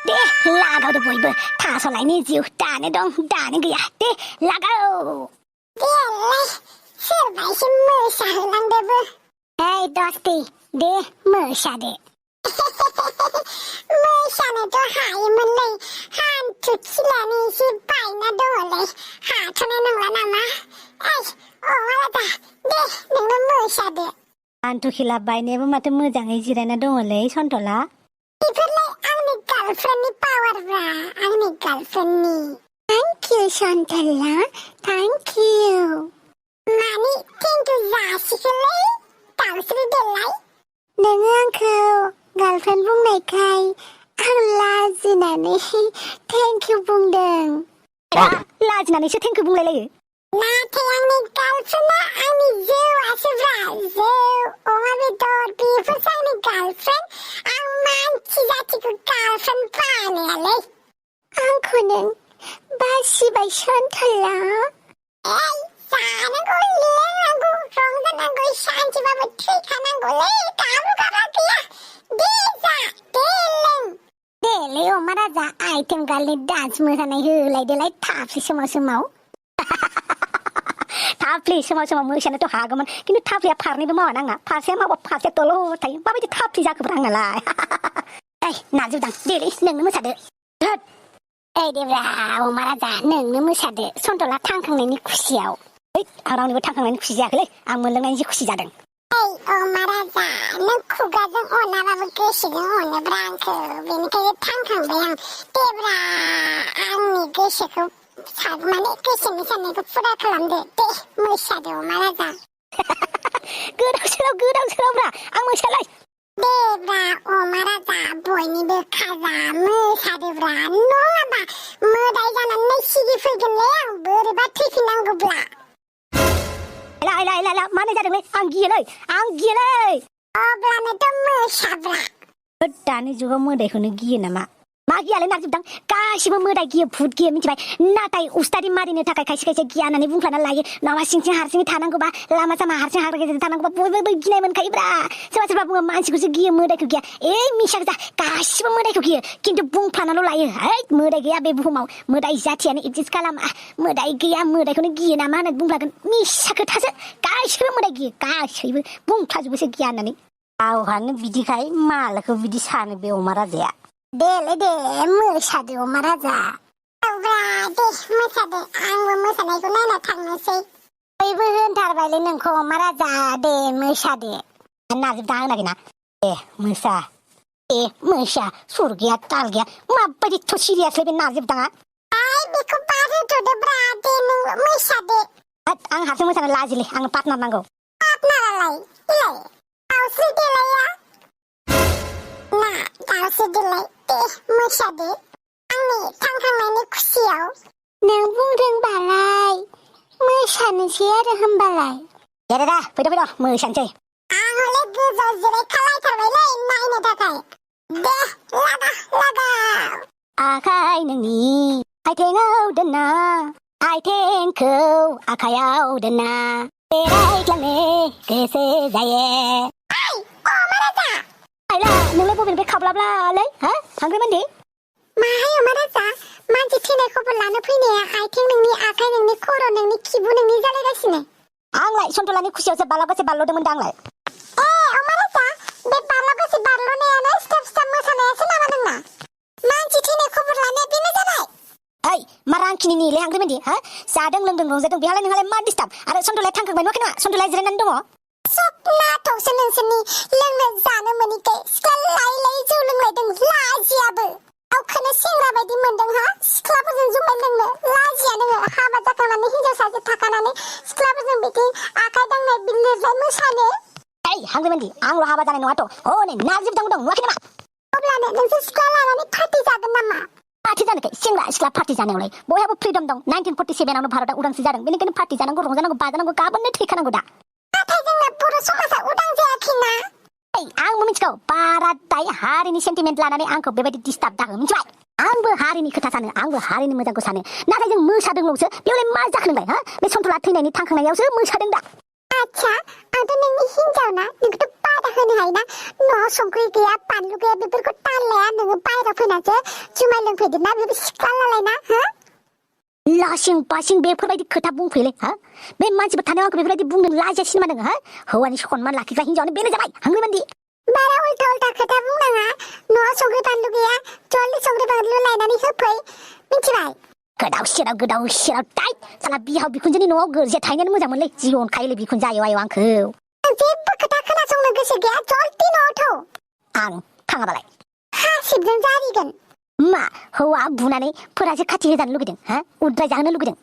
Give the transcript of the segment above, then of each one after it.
दे लागावदो बयबो थास'लायनि जिउ दानो दं दानो गैया दे लागाव देलाय सोरबा एसे मोसाहोलांदोबो ओइ दस्ति दे मोसादो मोसानोथ' हायोमोनलै हान्थु खिलानि एसे बायना दङलै हाथ'नाय नंला नामा ओइ अमाराजा दे नोंनो मोसादो हान्थु खिला बायनायाबो माथो मोजाङै जिरायना दङलै सन्तला बेफोरलाय आंनि गार्लफ्रेन्डनि पावारब्रा आंनि गार्लफ्रेन्डनि थेंक इउ सन्तला थेंक इउ मानि थेंक इउ जासिगोनलै दाउस्रि देलाय नोङो आंखौ गार्लफ्रेन्ड बुंनायखाय आं लाजिनानै थेंक इउ बुंदों लाजिनानैसो थेंक इउ बुंलायलायो नाथाय आंनि गार्लफ्रेन्डआ आंनि जिउआसोब्रा जिउ अमा बेदर बेफोरसो आंनि गार्लफ्रेन्ड आं मानसि जाथिखौ गार्लफ्रेन्ड बानायालै आंखौ नों बासिबाय सन्तला ओइ जानांगौ लोंनांगौ रंजानांगौ सानसेबाबो थैखानांगौलै दाबो गारा गैया दे जा दे लों देलै अमा राजा आइटेम गार्लनि डान्स मोसानाय होलायदोलाय थाफ्लि सोमाव सोमाव थाफ्लि सोमाव सोमाव मोसानोथ' हागौमोन खिन्थु थाफ्लिया फारनैबो मावा नाङा फारसेया मावा फारसेया दलर थायो माबायदि थाफ्लि जाखोब्रा आंनालाय ओइ नाजुदां देलै नोंनो मोसादो ओइ देब्रा अमा राजा नोंनो मोसादो सन्तला थांखांनायनि खुसियाव ओइ आं रावनिबो थांखांनायनि खुसि जायाखैलै आं मोनलोंनायनि खुसि जादों ओइ अमा राजा नों खुगाजों अनाबाबो गोसोजों अनोब्रा आंखौ बेनिखायनो थांखांबाय आं देब्रा आंनि गोसोखौ माने गोसोनि साननायखौ फुरा खालामदो दे मोसादो अमा राजा गोदाव सोरावब्रा आं मोसालाय देब्रा अमा राजा बयनिबो खाजा मोसादोब्रा नङाबा मोदाय जानानै सिगि फैगोनलै आं बोरैबा थैफिननांगौब्ला ला मानो जादोंलै आं गियोलै अब्लानोथ' मोसाब्रा दानि जुगाव मोदायखौनो गियो नामा मा गियालै नारजोबदां गासिबो मोदाय गियो भुत गियो मिथिबाय नाथाय उस्तादि मारिनो थाखाय खायसे खायसे गिया होननानै बुंफ्लाना लायो नङाबा सिं हारसिङै थानांगौबा लामा सामा हारसिं हाग्रा गेजेरजों थानांगौबा बयबो गिनाय मोनखायोब्रा सोरबा बुङो मानसिखौसो गियो मोदायखौ गिया मिसा गोजा गासिबो मोदायखौ गियो खिन्थु बुंफ्लानाल' लायो है मोदाय गैया बे बुहुमाव मोदाय जाथियानो एक्जिस्ट खालामा मोदाय गैया मोदायखौनो गियो नामा होननानै बुंफ्लागोन मिसा खोथासो गासिबो मोदाय गियो गासैबो बुंफ्लाजोबोसो गिया होननानै गावहानो बिदिखाय मालायखौ बिदि सानो बे अमा राजाया देलै दे मोसादो अमा राजा औब्रा दे मोसादो आंबो मोसानायखौ नायना थांनोसै बयबो होनथारबायलै नोंखौ अमा राजा दे मोसादो नारजोबदां होनाखैना दे मोसा सुर गैया ताल गैया माबायदि थ' सिरियासलै बे नारजोबदाङा आइ बेखौ बाद होथ'दोब्रा दे नों मोसादो आं हारसिं मोसानो लाजिलै आंनो पार्टनार नांगौ पार्टनारालाय इलाय दाउस्रि देलाया ना दाउस्रि देलाय दे मोसादो आंनि थांखांनायनि खुसियाव नों बुंदोंबालाय मोसानोसै आरो होमबालाय दे फैद' मोसानोसै आं हले गोजौ जिरायखालायथारबायलै नायनो थाखाय दे लागा आखाइ नोंनि आइथेङाव दोनना आइथेंखौ आखायाव दोनना बेरायग्लांनो गोसो जायो ओइ अमा राजा आइला नोंलाय बबेनिफ्राय खाब्लाब्लालै हांग्रमोन्दि माहाय अमा राजा मानसि थैनाय खबर लानो फैनाया आइथें नोंनि आखाइ नोंनि खर' नोंनि खिबु नोंनि जालायगासिनो आंलाय सन्तलानि खुसियावसो बालागासे बारल'दोंमोन अमा राजा बे बालागासे बारल'नायानो स्टेप मोसानायासो नामा नोंना मानसि थैनाय खबर लानाया बेनो जाबाय ओइ मा रांखिनिलै हांग्रमोन्दि जादों लोंदों रंजादों बेहालाय नोंहालाय मा डिस्टार्ब आरो सन्तलाया थांखांबाय नुवाखै नङा सन्तलाया जिरायनानै दङ सब नाथकसो नोंसोरनि लोंनो जानो मोनिखाय सिख्ला लायै जौ लोंलायदों लाजियाबो गावखौनो सेंग्रा बायदि मोनदों सिख्लाफोरजों जुमाय लोंनो लाजिया नोङो हाबा जाखांनानै हिनजावसाजों थाखानानै सिख्लाफोरजों बिदि आखाइ दांनाय बिलिरनाय मोसानो ओइ हांग्रमोन्दि आंल' हाबा जानाय नङाथ' नै नारजोबदांबो दं नुवाखै नामा अब्लानो नोंसोर सिख्ला लानानै पार्टि जागोन नामा पार्टि जानोखाय सेंग्रा सिख्ला पार्टि जानायावलाय बयहाबो फ्रिदम दं 1947आवनो भारतआ उदांस्रि जादों बेनिखायनो पार्टि जानांगौ रंजानांगौ बाजानांगौ गाबोननो थैखानांगौ दा नाथाय जोंना बर' समाजा उदां जायाखैना आंबो मिथिगौ बाराद्राय हारिनि सेन्टिमेन्ट लानानै आंखौ बेबायदि डिस्टार्ब दाहो मिथिबाय आंबो हारिनि खोथा सानो आंबो हारिनि मोजांखौ सानो नाथाय जों मोसादोंल'सो बेयावलाय मा जाखो नोंलाय बे सन्तला थैनायनि थांखांनायावसो मोसादों दा आच्छा आंथ' नोंनि हिनजाव ना नोंखौथ' बादा होनो हायोना न'आव संख्रि गैया बानलु गैया बेफोरखौ टानलाया नोङो बायहेरायाव फैनासो जुमाय लोंफैदोंना बे सिख्ला नालायना हो लासिं बासिं बेफोरबायदि खोथा बुंफैले हा बे मानसिफोर थानायाव आंखौ बेफोरबायदि बुंनो लाजियासिन मा नोङो हा हौवानि सनमान लाखिग्रा हिनजावानो बेनो जाबाय हांग्रिमोनदि बारा उल्था उल्था खोथा बुंनाङा न'आव संख्रि बानलु गैया जल्दि संख्रि बानलु लायनानै होफै मिथिबाय गोदाव सोराव टाइट साला बिहाव बिखुनजोनि न'आव गोरजिया थाहैनायानो मोजां मोनलै जि अनखायोलै बिखुनजो आयौ आंखौ जेबो खोथा खोनासंनो गोसो गैया जल्दि न'आव थौ आं थाङाबालाय हासिबजों जारिगोन मा हौवा बुनानै फोरासो खाथि होजानो लुगैदों हा उद्राय जाहोनो लुगैदों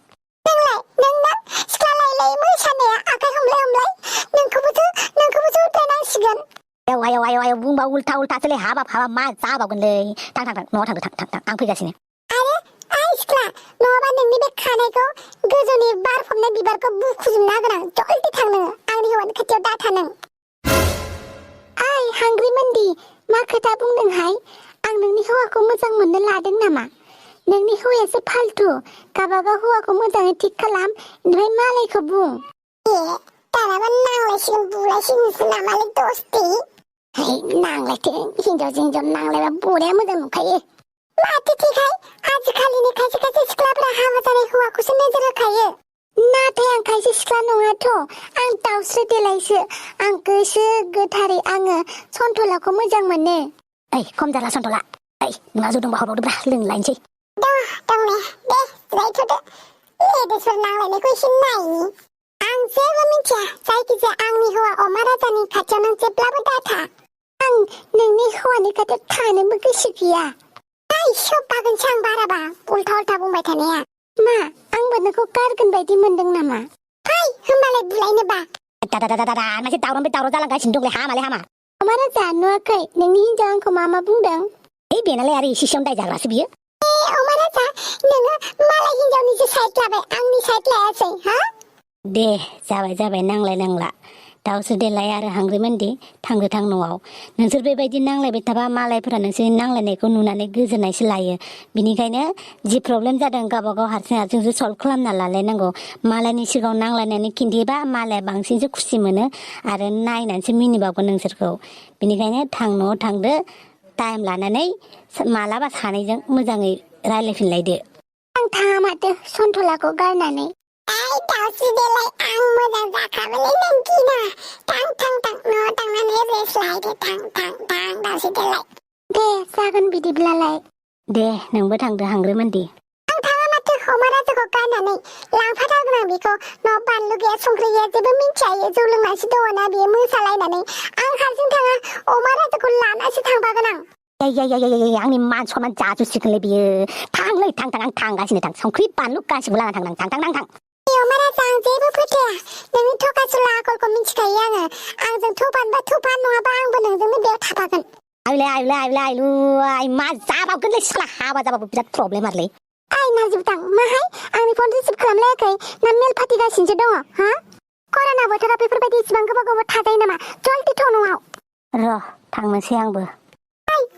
नोंलाय सिख्ला लायलाय मोसानाया आखाइ हमलाय नोंखौबोसो उद्रायनांसिगोन आयौ बुंबा उल्था उल्थासोलै हाबाब मा जाबावगोनलै थां न'आव थांदो आं फैगासिनो आइ सिख्ला नङाबा नोंनि बे खानायखौ गोजौनि बारफबनाय बिबारखौ बुखुजोबना होगोन आं जल्दि थां नोङो आंनि हौवानि खाथियाव दाथा नों ओइ हांग्रिमोनदि मा खोथा बुंदोंहाय आं नोंनि हौवाखौ मोजां मोननो लादों नामा नोंनि हौवायासो फालतु गाबागाव हौवाखौ मोजाङै थिग खालाम ओमफ्राय मालायखौ बुं दानाबा नांलायसिगोन बुलायसिगोनसो नामालै दस्ति नांलायथों हिनजावजों हिनजाव नांलायबा बरिया मोजां नुखायो माथो थिगहाय आजिखालिनि खायसे सिख्लाफोरा हाबा जानाय हौवाखौसो नोजोर होखायो नाथाय आं खायसे सिख्ला नङाथ' आं दाउस्रि देलायसो आं गोसो गोथारै आङो सन्थलाखौ मोजां मोनो ओइ खम जाला सन्थला ओइ नोंहा जौ दंबा हरबावदोब्रा लोंलायनोसै दंने दे जिरायथ'दो लेडिसफोर नांलायनायखौ एसे नायनि आं जेबो मिथिया जायखिजाया आंनि हौवा अमा राजानि खाथियाव नों जेब्लाबो दाथा आं नोंनि हौवानि खाथियाव थानोबो गोसो गैया सोबागोनसो आं बाराबा उल्था उल्था बुंबाय थानाया मा आंबो नोंखौ गारगोन बायदि मोनदों नामा फै होमबालाय बुलायनोबा मासे दावराव जालांगासिनो दंलै हामा अमा राजा नुवाखै नोंनि हिनजाव आंखौ मा बुंदों बेनालाय आरो एसेयावनो दाय जाग्रासो बियो अमा राजा नोङो मालाय हिनजावनिसो साइड लाबाय आंनि साइड लायासै हा दे जाबाय नांला दाउस्रि देलाय आरो हांग्रिमोनदि थांदो थां न'आव नोंसोर बेबायदि नांलायबाय थाबा मालायफोरा नोंसोरनि नांलायनायखौ नुनानै गोजोननायसो लायो बिनिखायनो जि प्रब्लेम जादों गावबागाव हारसिंसो सल्भ खालामना लालायनांगौ मालायनि सिगाङाव नांलायनानै खिन्थिबा मालाया बांसिनसो खुसि मोनो आरो नायनानैसो मिनिबावगोन नोंसोरखौ बिनिखायनो न'आव थांदो टाइम लानानै मालाबा सानैजों मोजाङै रायलायफिनलायदो आं थाङा माथो सन्थलाखौ गारनानै दाउस्रि देलाय आं मोजां जाखाबायलै नों गिना थां न'आव थांनानै रेस्ट लाहैदो थां दाउस्रि देलाय दे जागोन बिदिब्लालाय दे नोंबो थांदो हांग्रिमोनदि आं थाङा माथो अमा राजाखौ गारनानै लांफाथारगोन आं बेखौ न'आव बानलु गैया संख्रि गैया जेबो मिन्थियायो जौ लोंनासो दङना बेयो मोसालायनानै आं हारसिं थाङा अमा राजाखौ लानासो थांफागोन आं आंनि मान सनमान जाजोबसिगोनलै बियो थांलै थां आं थांगासिनो थां संख्रि बानलु गासिबो लाना थां अमा राजा आं जेबो फोथाया नोंनि थकासुला आखलखौ मिथिखायो आङो आंजों थपानबा थपान नङाबा आंबो नोंजोंनो बेयाव थाफागोन आइ मा जाबावगोनलै सिख्ला हाबा जाबाबो बिराद प्रब्लेम आरोलै आइ नाजिबदां माहाय आंनि फन रिसिभ खालामलायाखै ना मेल फाथिगासिनोसो दङ हा कर'ना बोथोराव बेफोरबायदि इसिबां गोबाव थाजायो नामा जल्दि थ' न'आव र' थांनोसै आंबो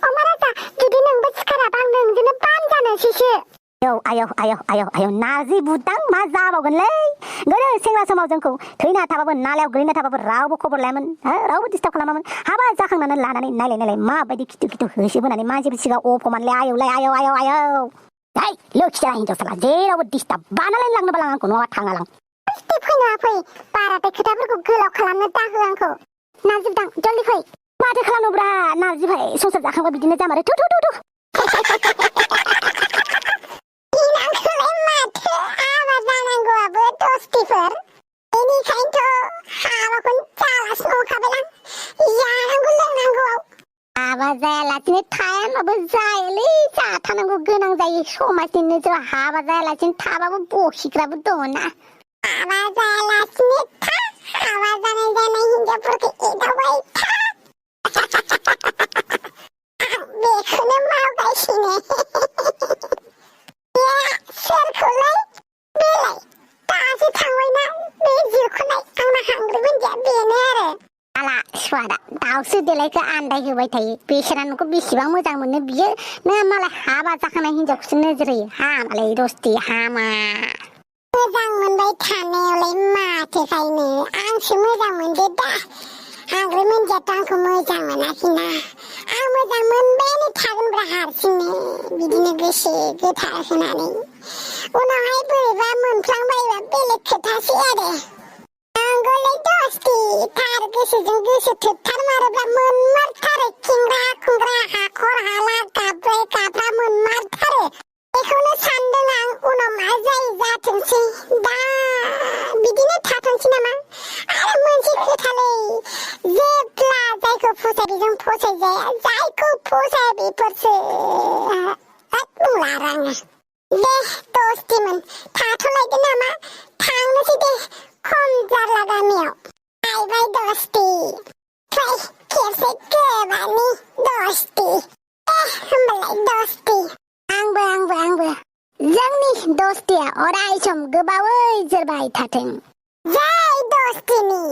अमा राजा जुदि नोंबो सिखाराबा आं नोंजोंनो बान जानोसैसो आयौ नारजि बुदां मा जाबावगोनलै गोदो सेंग्रा समाव जोंखौ थैना थाबाबो नालायाव गोलैना थाबाबो रावबो खबर लायामोन रावबो डिस्टार्ब खालामामोन हाबा जाखांनानै लानानै नायलाय माबायदि खिथु होसोबोनानै मानसिफोर सिगाङाव अफमानलै आयौ है लोखिया हिनजावसाला जेरावबो डिस्टार्ब बानालाय लांनोबा लां आंखौ नङाबा थाङालां फै बाराद्राय खोथाफोरखौ गोलाव खालामनो दाहो आंखौ नाजिबदां जल्दि फै माथो खालामनोब्रा नारजि भाई संसार जाखांबा बिदिनो जामारो थु माथो हाबा जानांगौआबो दस्तिफोर बेनिखायनोथ' हाबाखौनो जालासिनो नंखाबायलां जानांगौ लोंनांगौआव हाबा जायालासिनो थायाबाबो जायोलै जाथारनांगौ गोनां जायो समाजनि नोजोराव हाबा जायालासिनो थाबाबो बखिग्राबो दङना हाबा जायालासिनो था हाबा जानाय हिनजावफोरखौ एदावबाय था बेखौनो मावगासिनो सोरखौलाय बेलाय दासो थांबायना बे जिरख'नाय आंना हांग्रिमोनदिया बेनो आरो आला सुवादा दाउस्रि देलायखौ आन्दाय होबाय थायो बेसोरा नोंखौ बेसेबां मोजां मोनो बियो नोंहा मालाय हाबा जाखानाय हिनजावखौसो नोजोर होयो हामालै दस्ति हामा मोजां मोनबाय थानायावलाय माथो खायनो आंसो मोजां मोनदो दा हांग्रमोनदियाथ' आंखौ मोजां मोनाखैना आं मोजां मोनबायानो थागोनब्रा हारसिंनो बिदिनो गोसो गोथार होनानै उनावहाय बोरैबा मोनफ्लांबायबा बेलेग खोथासै आरो नंगौलै दस्ति थार गोसोजों गोसो थोबथारमारोब्ला मोनमारथारो खिंग्रा खुंग्रा हाखर हाला गाब्राय गाब्रा मोनमारथारो बेखौनो सानदों आं उनाव मा जायो जाथोंसै दा बिदिनो थाथोंसै नामा आरो मोनसे खोथालै जेब्ला जायखौ फसाय बेजों फसायजाया जायखौ फसाया बेफोरसो बुंला आरो आङो दे दस्तिमोन थाथ'लायदो नामा थांनोसै दे खम जारला गामियाव बाय बाय दस्ति फै खेबसे गोबानि दस्ति होमबालाय दस्ति आंबो जोंनि दस्तिया अराय सम गोबावै जोरबाय थाथों जय दस्तिनि